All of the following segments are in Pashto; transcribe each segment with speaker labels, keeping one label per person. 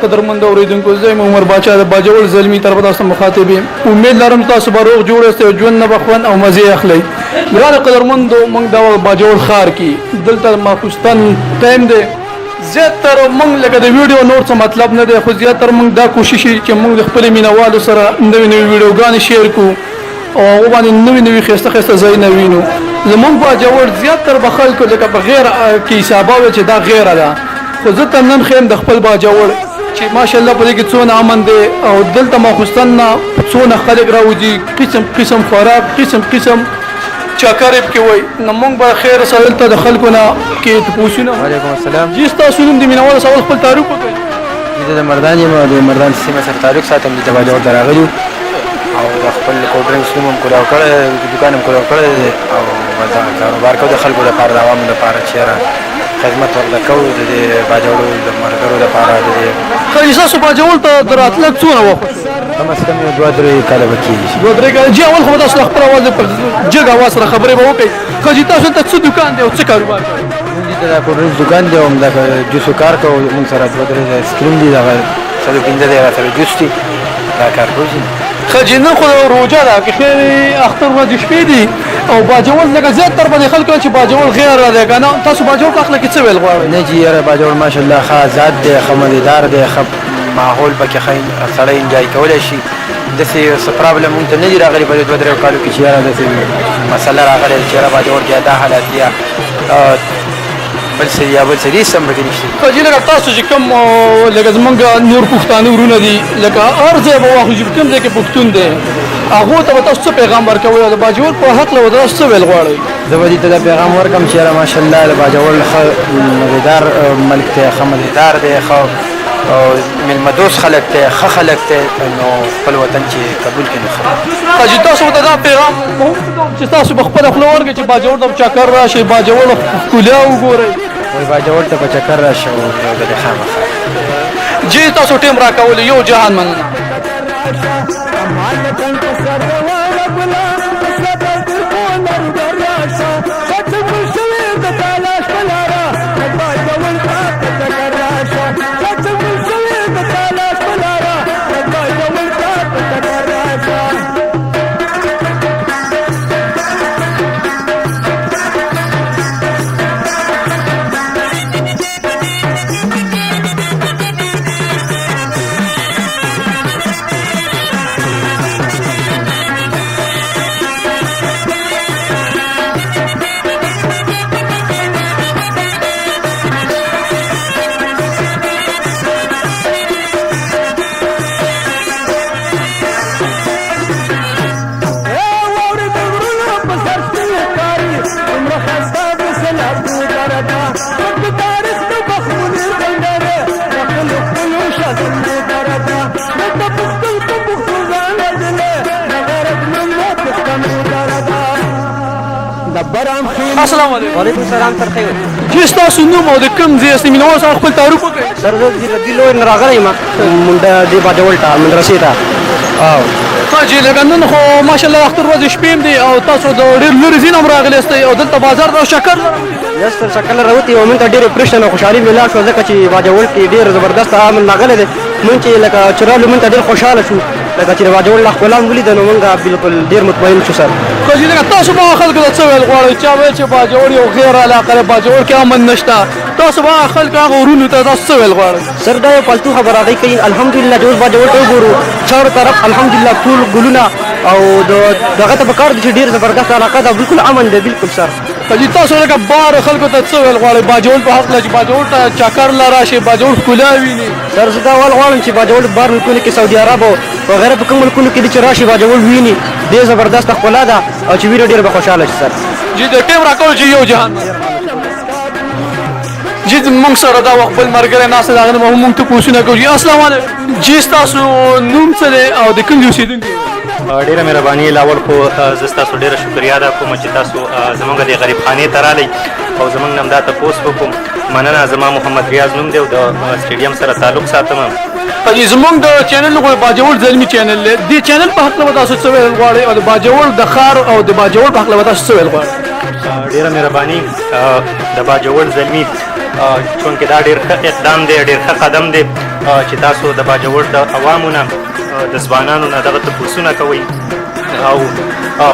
Speaker 1: قدرمند اوریدونکو، زه یم عمر باچا د باجوړ زلمی طرف تاسو مخاطب یم. امید لرم تاسو به روغ جوړ یاست او ژوند نه به خوند او مزې اخلئ. ګرانو قدرمندو، موږ دا وخت باجوړ ښار کې دلته ماخوستن ټایم دی. زیاتره موږ لکه د ویډیو نور څه مطلب نه دی، خو زیاتره موږ دا کوشش چې موږ د خپلې مینوالو سره نوې نوې ویډیوګانې share کړو او هغه باندې نوې نوې ښایسته ښایسته ځایونه وینو. زموږ باجوړ زیاتره به خلکو لکه په غیر کې حسابوي چې دا غیره ده، خو زه ته نن ښیم د خپل باجوړ چې ماشاءالله په دې کې څونه امن دی او دلته ماخوستن نه څونه خلک راوځي، قسم قسم خوراک، قسم قسم چکر یې پکې وایي. نو موږ به خیر سره دلته د خلکو نه کې تپوسونه.
Speaker 2: وعلیکم السلام.
Speaker 1: جي، ستاسو نوم؟ د مینوالو سره خپل تعارف وکړئ.
Speaker 2: زه د مردان یم او د مردان سیمه سره تعلق ساتم. دلته باجوړ ته راغلي او د خپل cold drinks نوم هم کولاو کړی، دکان هم کولاو کړی دی او بس دغه کاروبار کوو د خلکو دپاره، د عوامو دپاره چې یاره خدمت ورته کوو، د دې باجوړو د ملګرو دپاره د دې.
Speaker 1: ښه جي، ستاسو باجوړ ته د راتلګ څونه وخت وشو؟
Speaker 2: کم از کم یو 2-3 کاله به کېږي.
Speaker 1: 2-3 کاله. جي، اول خو به تاسو د خپل اواز په جګ اواز سره خبرې به وکړئ. ښه جي، تاسو دلته څه دکان دی او څه کاروبار کوئ؟
Speaker 2: موږ دلته د cold drinks دکان دی او همدا جوسو کار کوو. موږ سره دوه درې آیسکریم دي، دغه څلور پنځه دی راسره جوس دي، دا کار کوو جي.
Speaker 1: ښه جي، نن خو روژه ده که خیر اختر ورځې شپې دي او باجوړ لکه زیات تر باندې خلک چې باجوړ غیر دی که نه، تاسو باجوړ په هکله کې څه ویل غواړئ؟
Speaker 2: نه جي، یاره باجوړ ماشاءالله ښه آزاد دی، ښه مزیدار دی، ښه ماحول پکې، ښه سړی enjoy کولی شي. داسې څه problem مونږ ته نه دي راغلي په دې 2-3 کالو کې چې یاره داسې مسله راغلې چې یاره باجوړ کې دا حالت یا بل څه یا بل څه دي، هېڅ هم پکې نشته.
Speaker 1: ښه جي، لکه تاسو چې کوم لکه زمونږ نور پښتانه ورونه دي، لکه هر ځای به واخلو چې کوم ځای کې پښتون دی، هغو ته به تاسو څه پیغام ورکوئ او د باجوړ په هکله به تاسو څه ویل غواړئ؟
Speaker 2: زه به دې ته دا پیغام ورکړم چې یاره ماشاءالله د باجوړ ښه مزیدار ملک دی، ښه مزیدار دی، ښه میلمه دوست خلک دی، ښه خلک دی، نو خپل وطن چې قبول کړي نو ښه.
Speaker 1: ښه جي، تاسو ته دا پیغام هم چې تاسو به خپله خوله ورکړئ چې باجوړ ته چکر راشئ، باجوړ ښکلا وګورئ.
Speaker 2: وایي باجوړ ته په چکر راشه او یو ځلې خامخا.
Speaker 1: جي، تاسو ټیم راکولو یو جهان مننه. السلام علیکم.
Speaker 3: وعلیکم السلام سر، خیر.
Speaker 1: جي، ستاسو نوم او د کوم ځای یاست؟ مینوال سره خپل تعارف وکړئ.
Speaker 3: سر، زه د لوی نه راغلی یم مونږ د باجوړ ته مدرسې ته او
Speaker 1: ښه جي، لکه نن خو ماشاءالله اختر ورځې شپې هم دي او تاسو د ډېر لرې ځای نه هم راغلي یاستئ او دلته بازار ته چکر.
Speaker 3: یس سر، چکر راوتی او مونږ ته ډېر پریشن او خوشحالي ملا شو، ځکه چې باجوړ کې ډېر زبردست امن راغلی دی. مونږ چې لکه چې رالو، مونږ ته ډېر خوشحاله شو، لکه چې د باجوړ له ښکلا مو ولیده، نو مونږ بالکل ډېر مطمئن شو سر.
Speaker 1: ښه جي، لکه تاسو به خلکو ته څه ویل غواړئ؟ چا ویل چې باجوړ یو غیر علاقه ده، باجوړ کې امن نشته، تاسو به هغه خلکو هغه ورونو ته تاسو څه ویل غواړئ؟
Speaker 3: سر، دا یو پالتو خبره هغوی کوي. الحمدلله چې اوس باجوړ ته وګورو، چارو طرف الحمدلله ټول ګلونه او د دغه ته پکار دي چې ډېر زبردست علاقه ده، بالکل امن دی، بالکل سر.
Speaker 1: ښه جي، تاسو لکه بار خلکو ته څه ویل غواړئ باجوړ په هکله چې باجوړ ته چکر له راشي، باجوړ ښکلا ویني؟
Speaker 3: سر، زه دا ویل غواړم چې باجوړ بار ملکونو کې، سعودي عرب او وغیره په کوم ملکونو کې دي، چې راشي باجوړ ویني، ډېر زبردسته ښکلا ده او چې ویني ډېر به خوشحاله شي سر.
Speaker 1: جي، د ټیم راکول چې یو جهان. جي، موږ سره دا وخت بل ملګری ناست دی، هغه نه به هم موږ تپوسونه کوو. جي، السلام علیکم. جي، ستاسو نوم څه دی او د کوم ځای اوسېدونکي؟
Speaker 4: ډیره مهرباني. لاول خو زه ستاسو ډیره شکریا ادا کوم چې تاسو زمونږ د غریب خانې ته رالئ او زمونږ نم دا تپوس وکړو. مننه. زما محمد ریاض نوم دی او د سټیډیم سره تعلق ساتم.
Speaker 1: جي، زموږ د چینل خو باجوړ زلمی چینل دی، دې چینل په هکله به تاسو څه ویل غواړئ او د باجوړ د ښار او د باجوړ په هکله به تاسو څه ویل غواړئ؟
Speaker 4: ډیره مهرباني. د باجوړ زلمی چونکه دا ډیر ښه اقدام دی، ډیر ښه قدم دی. چې تاسو د باجوړ د عوامو نه، د ځوانانو نه دغه تپوسونه کوئ او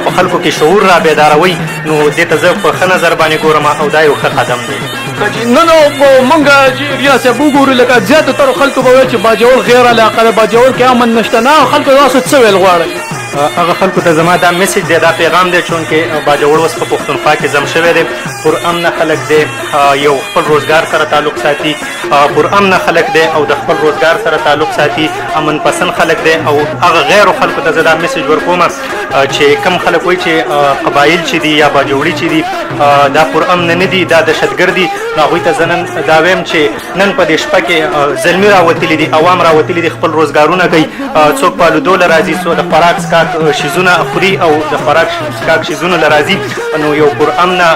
Speaker 4: په خلکو کې شعور را بیداروئ، نو دې ته زه په ښه نظر باندې ګورم او دا یو ښه قدم دی.
Speaker 1: نه نو مونږ چې ریاض صاحب وګورو، لکه زیاتو ترو خلکو به ویل چې باجوړ غیر علاقه ده، باجوړ کې امن نشته. نه خلکو تاسو څه ویل غواړئ؟
Speaker 4: هغه خلکو ته زما دا message دی، دا پیغام دی، چونکې باجوړ اوس په پښتونخوا کې ضم شوی دی، پر امنه خلک دی، یو خپل روزګار سره تعلق ساتي، پر امنه خلک دی او د خپل روزګار سره تعلق ساتي، امن پسند خلک دی. او هغه غیرو خلکو ته زه دا message ورکوم چې کم خلک وایي چې قبایل چې دي یا باجوړي چې دي دا پر امن نه دي، دا دهشتګرد دي، نو هغوی ته زه نن دا وایم چې نن په دې شپه کې زلمي راوتلي دي، عوام راوتلي دي، خپل روزګارونه کوي، څوک په الودو له راځي، څوک د خوراک څښاک شیزونه خوري او د خوراک څښاک شیزونو له راځي. نو یو پر امنه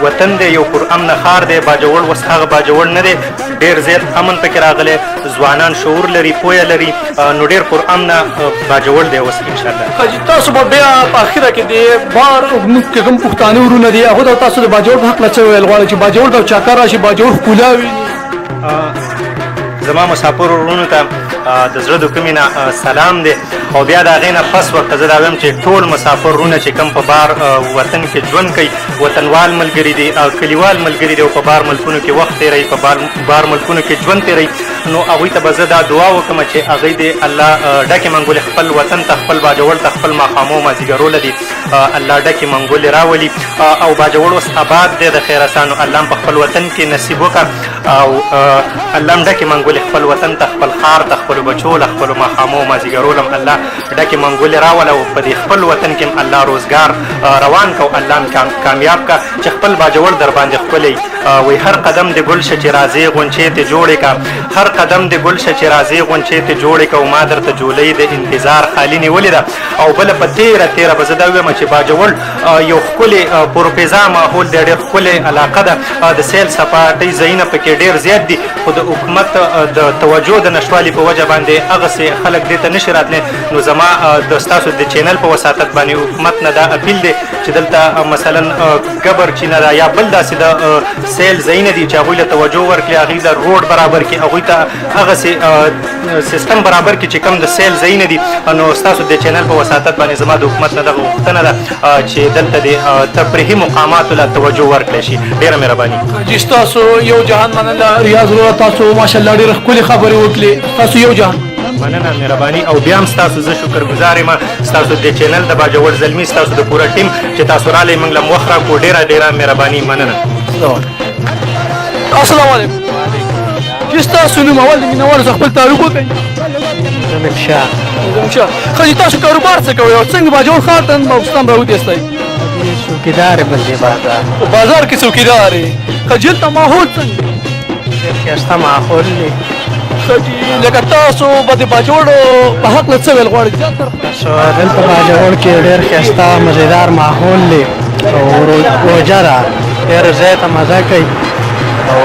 Speaker 4: وطن دی، یو پر امنه ښار دی. باجوړ اوس هغه باجوړ نه دی، ډېر زیات امن پکې راغلی، ځوانان شعور لري، پوهه لري، نو ډېر پر امنه باجوړ دی اوس انشاءالله.
Speaker 1: حاجي تاسو به بیا په اخره کې د بار موږ کې کوم پښتانه ورونه دي هغه ته تاسو د باجوړ په هکله څه ویل غواړئ چې باجوړ ته چکر راشي، باجوړ ښکلا ویني؟
Speaker 4: زما مسافر ورونو ته د زړه د کومې نه سلام دی، او بیا د هغې نه پس ورته زه دا وایم چې ټول مسافر ورونه چې کوم په بار وطن کې ژوند کوي، وطنوال ملګري دي، کلیوال ملګري دي او په بار ملکونو کې وخت تېروي، په بار ملکونو کې ژوند تېروي، نو هغوی ته به زه دا دعا وکړم چې هغوی دې الله ډکې منګولې خپل وطن ته، خپل باجوړ ته، خپل ماښامو مازدیګرو له دې الله ډکې منګولې راولي. او باجوړ اوس آباد دی د خیرسانو، الله هم په خپل وطن کې نصیب وکړه او الله هم ډکې منګولې خپل وطن ته، خپل ښار ته، خپلو بچو له، خپلو ماښامو مازدیګرو له هم الله ډکې منګولې راوله او په دې خپل وطن کې هم الله روزګار روان که او الله هم کامیاب که چې خپل باجوړ در باندې ښکلی وایي. هر قدم دې ګل شه چې راځې غونچې ته جوړې که، هر قدم دې ګل شه چې راځې غونچې ته جوړې که، او ما درته جولۍ د انتظار خالي نیولې ده. او بله په تېره تېره به زه دا ووایم چې باجوړ یو ښکلی پروپیزا ماحول دی، ډېر ښکلی علاقه ده، د سیل سپاټۍ ځایونه پکې ډېر زیات دي، خو د حکومت د توجه د نشوالي په وجه باندې هغسې خلک دې ته نشي راتلی. نو زما د ستاسو د چینل په وساطت باندې حکومت نه دا اپیل دی چې دلته مثلا ګبر چینه ده یا بل داسې د سیل ځایونه دي چې هغوی له توجه ورکړي، هغوی له روډ برابر کړي، هغوی ته هغسې سیستم برابر کړي چې کوم د سیل ځایونه دي. نو ستاسو د چینل په وساطت باندې زما د حکومت نه دغه غوښتنه ده چې دلته د تفریحي مقاماتو له توجه ورکړی شي. ډېره مهرباني.
Speaker 1: جی ستاسو یو جهان مننه ریاض وروره، تاسو ماشاءالله ډېره ښکلې خبرې وکړې، تاسو یو جهان
Speaker 4: مننه، مهرباني. او بیا هم ستاسو زه شکرګزار یم، ستاسو د چینل د باجوړ زلمي، ستاسو د پوره ټیم چې تاسو رالی موږ له وخت راکړو، ډېره ډېره مهرباني، مننه.
Speaker 1: السلام علیکم. جی ستاسو نوم اول د مینوالو سره خپل تعارف وکړئ.
Speaker 2: زمین شاه.
Speaker 1: زمین شاه. ښه جي تاسو کاروبار څه کوئ او څنګه باجوړ ښار ته نن ماخوستن راوتېستئ؟
Speaker 2: څوکیدار یم په دې بازار.
Speaker 1: په بازار کې څوکیدار یې. ښه جي دلته ماحول څنګه دی؟
Speaker 2: ډېر ښایسته ماحول دی.
Speaker 1: ښه جي لکه تاسو به د باجوړ په هکله څه ویل غواړئ؟ زیاتره
Speaker 2: دلته باجوړ کې ډېر ښایسته مزیدار ماحول دی او روژه ده، ډېر زیاته مزه کوي او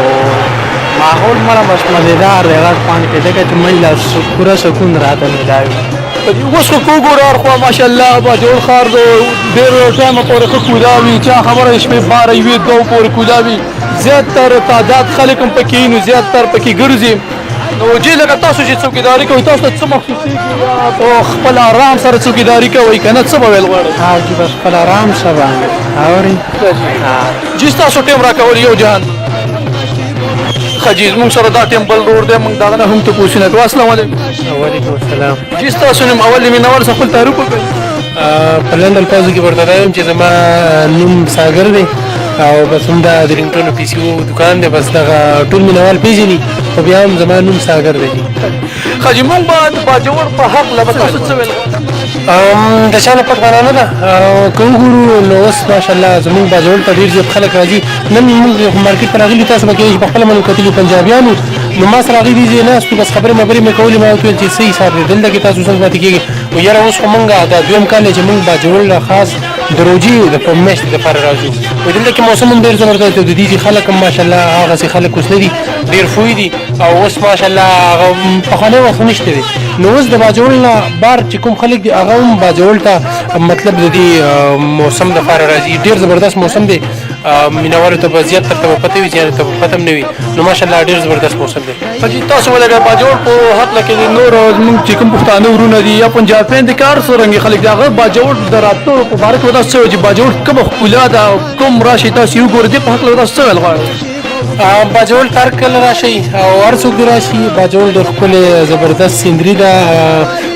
Speaker 2: ماحول مړه بس مزیدار دی، غږ پاڼ کې ځکه چې موږ له پوره سکون راته میلاوي.
Speaker 1: اوس خو که وګورو هر خوا ماشاءالله باجوړ ښار دی، ډېر ټایمه پورې ښه کولا وي، چا خبره شپې 12 یوې دوه پورې کولا وي، زیاتر تعداد خلک هم پکې نو زیاتر پکې ګرځي. نو جی لکه تاسو چې څوکیداري کوئ تاسو ته څه محسوسېږي؟ یا په خپل آرام سره څوکیداري کوئ که نه، څه به ویل غواړئ؟
Speaker 2: ها جي بس خپل آرام سره باندې اوري.
Speaker 1: جي ستاسو ټیم راکول یو جهان. ښه جي زموږ سره دا ټیم بل ورور دی، موږ د هغه نه هم تپوسونه کوو. السلام علیکم.
Speaker 2: وعلیکم السلام.
Speaker 1: جي ستاسو نوم اول د مینوال سره خپل تعارف وکړئ.
Speaker 2: په لنډ الفاظو کې ورته وایم چې زما نوم ساګر دی او بس همدا د رینګټون پی سی او دکان دی، بس دغه ټول مینوال پېژني، خو بیا هم زما نوم ساګر دی.
Speaker 1: ښه جي موږ به د باجوړ په حق له به تاسو څه ویل؟
Speaker 2: د چا نه پټ معنا نه ده، که وګورو نو اوس ماشاءالله زموږ باجوړ ته ډېر زیات خلک راځي. نن موږ مارکیټ ته راغلي، تاسو به کېدای شي په خپله مونږ کتلي پنجابیانو، نو ما سره هغوی دي ځای ناست وو، بس خبرې مبرې مې کولې، ما ورته وویل چې څه حساب دی دلته کې تاسو څنګه پاتې کېږئ؟ وایي یاره اوس خو موږ دا دویم کال دی چې موږ باجوړ له خاص د روژې د په میاشتې دپاره راځو. وایي دلته کې موسم هم ډېر زبردست دی، د دې ځای خلک هم ماشاءالله هغسې خلک اوس نه دي، ډېر فوی دي او اوس ماشاءالله هغه پخوانی وخت نشته دی. نو اوس د باجوړ نه بار چې کوم خلک دي هغه هم باجوړ ته مطلب د دې موسم دپاره راځي، ډېر زبردست موسم دی.
Speaker 5: مینوالو ته به زیات تر ته به پته وي، زیات ته به پته هم نه وي. نو ماشاءالله ډېر زبردست موسم دی.
Speaker 1: حاجي، تاسو ولګه باجوړ په حق لکه نور موږ چې کوم پښتانه ورونه دي یا پنجابیان دي، کار څه رنګ خلک دي، هغه باجوړ د راتلو په باره کې به تاسو څه وایئ چې باجوړ کومه ښکلا ده او کوم راشي تاسو یې وګورئ، دې په هکله به تاسو څه ویل غواړئ؟
Speaker 5: باجوړ ته هر کله راشئ او هر څوک دې راشي. باجوړ ډېر ښکلی زبردست سیندري ده.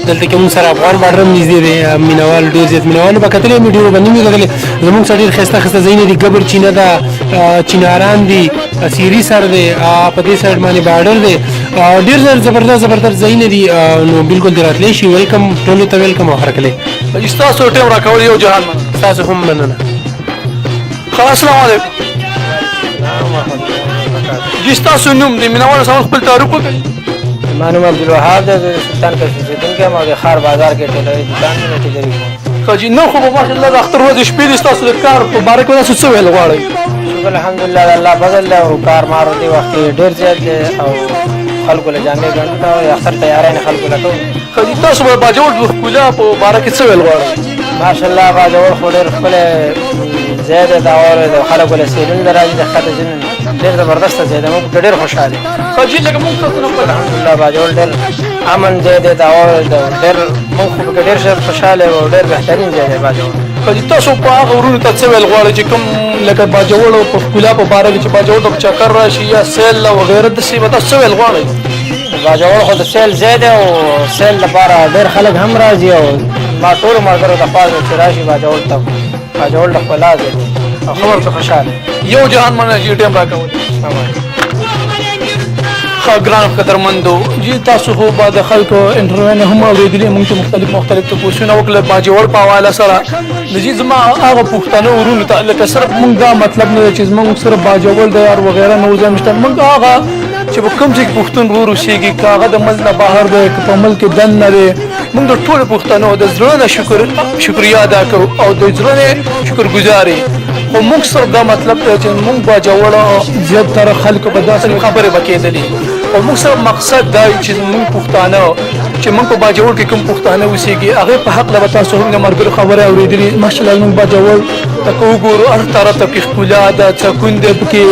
Speaker 5: دلته کې موږ سره افغان بارډر هم نږدې دی. مینوال ډېر زیات مینوال به کتلی مې، ډېرو به نه وي کتلی. زموږ سره ډېر ښایسته ښایسته ځایونه دي. ګبر چینه ده، چیناران دي، سیري سر دی، په دې سایډ باندې بارډر دی، ډېر زبردست زبردست ځایونه دي. نو بالکل دې راتلی شي. ویلکم ټولو ته، ویلکم او هرکلی.
Speaker 1: ستاسو ټیم راکول یو جهان مننه.
Speaker 5: ستاسو هم مننه.
Speaker 1: ښه، السلام علیکم جی، ستاسو نوم دی، مینوالو سره خپل تعارف وکړئ.
Speaker 2: زما نوم عبدالوهاب دی، زه د سلطان کښ اوسېدونکی یم او د ښار بازار کې ټیلري دوکان مې دی، ټیلري کوم.
Speaker 1: ښه جي، نن خو به ماشاءالله د اختر ورځې شپې دي، ستاسو د کار په باره کې تاسو څه ویل غواړئ؟
Speaker 2: شکر الحمدلله، د الله فضل دی او کار مار دې وخت کې ډېر زیات دی او خلکو له جامې ګڼو او د اختر تیاری نه خلکو له کوو.
Speaker 1: ښه جي، تاسو به باجوړ د ښکلا په باره کې څه ویل غواړئ؟
Speaker 2: ماشاءالله باجوړ خو ډېر ښکلی ځای دی، دا واورې د خلکو له سیلونو له راځي د ښکته ځینو، ډېر زبردست ځای دی، موږ پکې ډېر خوشحال یو.
Speaker 1: ښه جي، لکه موږ تاسو نه
Speaker 2: الحمدلله باجوړ ډېر امن ځای دی، دا واورې د ډېر موږ خو پکې ډېر ښه خوشحاله یو، ډېر بهترین ځای دی باجوړ.
Speaker 1: ښه جي، تاسو په هغه ورونو ته څه ویل غواړئ چې کوم لکه باجوړ په ښکلا په باره کې چې باجوړ ته په چکر راشي یا سیل او غیره داسې به تاسو څه ویل غواړئ؟
Speaker 2: باجوړ خو د سیل ځای دی او سیل لپاره ډېر خلک هم راځي او ما ټولو ملګرو ته خواست چې راشي باجوړ ته. باجوړ د ښکلا ځای دی او ښه ورته خوشحاله.
Speaker 1: یو جهان مننه چې ټیم راکول. ښه ګران قدرمندو جی، تاسو خو به د خلکو انټرویو هم اورېدلي، موږ ته مختلف مختلف تپوسونه وکړل باجوړ په حواله سره. نو جی زما هغه پښتنو ورونو ته لکه صرف موږ دا مطلب نه دی چې زموږ صرف باجوړ دی یار وغیره نور ځای نشته. موږ هغه چې په کوم ځای کې پښتون ورور اوسېږي، که هغه د ملک نه بهر دی که په ملک کې دننه دی، موږ د ټولو پښتنو د زړه نه شکریا ادا کوو او د زړه نه شکرګزار یو. خو موږ صرف دا مطلب دی چې موږ باجوړ زیاتره خلکو به داسې خبرې به کېدلې، خو موږ صرف مقصد دا چې موږ پښتانه چې موږ په باجوړ کې کوم پښتانه اوسېږي هغې په حقله به تاسو هم د ملګرو خبرې اورېدلي. ماشاءالله موږ باجوړ ته که وګورو هر طرف ته پکې ښکلا ده، سکون دی پکې،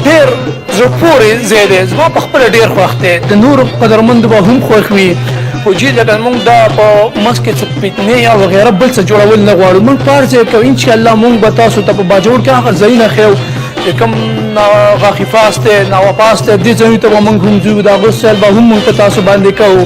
Speaker 1: ډېر زړه پورې ځای دی. زما په خپله ډېر خوښ دی، د نورو قدرمندو به هم خوښ وي. خو جی لکه موږ دا په منځ کې څه فتنې یا وغیره بل څه جوړول نه غواړو. موږ په هر ځای کې انشاءالله موږ به تاسو ته په باجوړ کې هغه ځایونه ښیو چې کوم غاښیفاس دی، ناوپاس دی، دې ځایونو ته به موږ هم ځو، د هغو سیل به هم موږ په تاسو باندې کوو.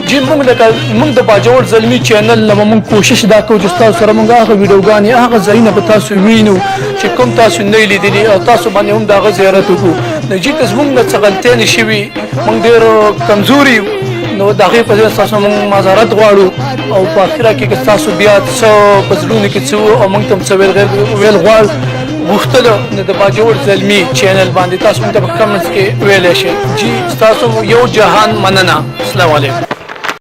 Speaker 1: جی موږ لکه موږ د باجوړ زلمي چینل نه به موږ کوشش دا کوو چې ستاسو سره موږ هغه ویډیوګانې هغه ځایونه به تاسو وینو چې کوم تاسو نه لیدلي او تاسو باندې هم د هغه زیارت وکړو. نو جی که زموږ نه څه غلطۍ نه شوي، موږ ډېر کمزوري یو، نو د هغې په ځای ستاسو موږ معذرت غواړو. او په اخره کې که ستاسو بیا څه په زړونو کې څه وو او موږ ته هم څه ویل غواړ غوښتلو، نو د باجوړ زلمي چینل باندې تاسو موږ ته په کمنټس کې ویلی شئ. جی ستاسو یو جهان مننه. السلام علیکم.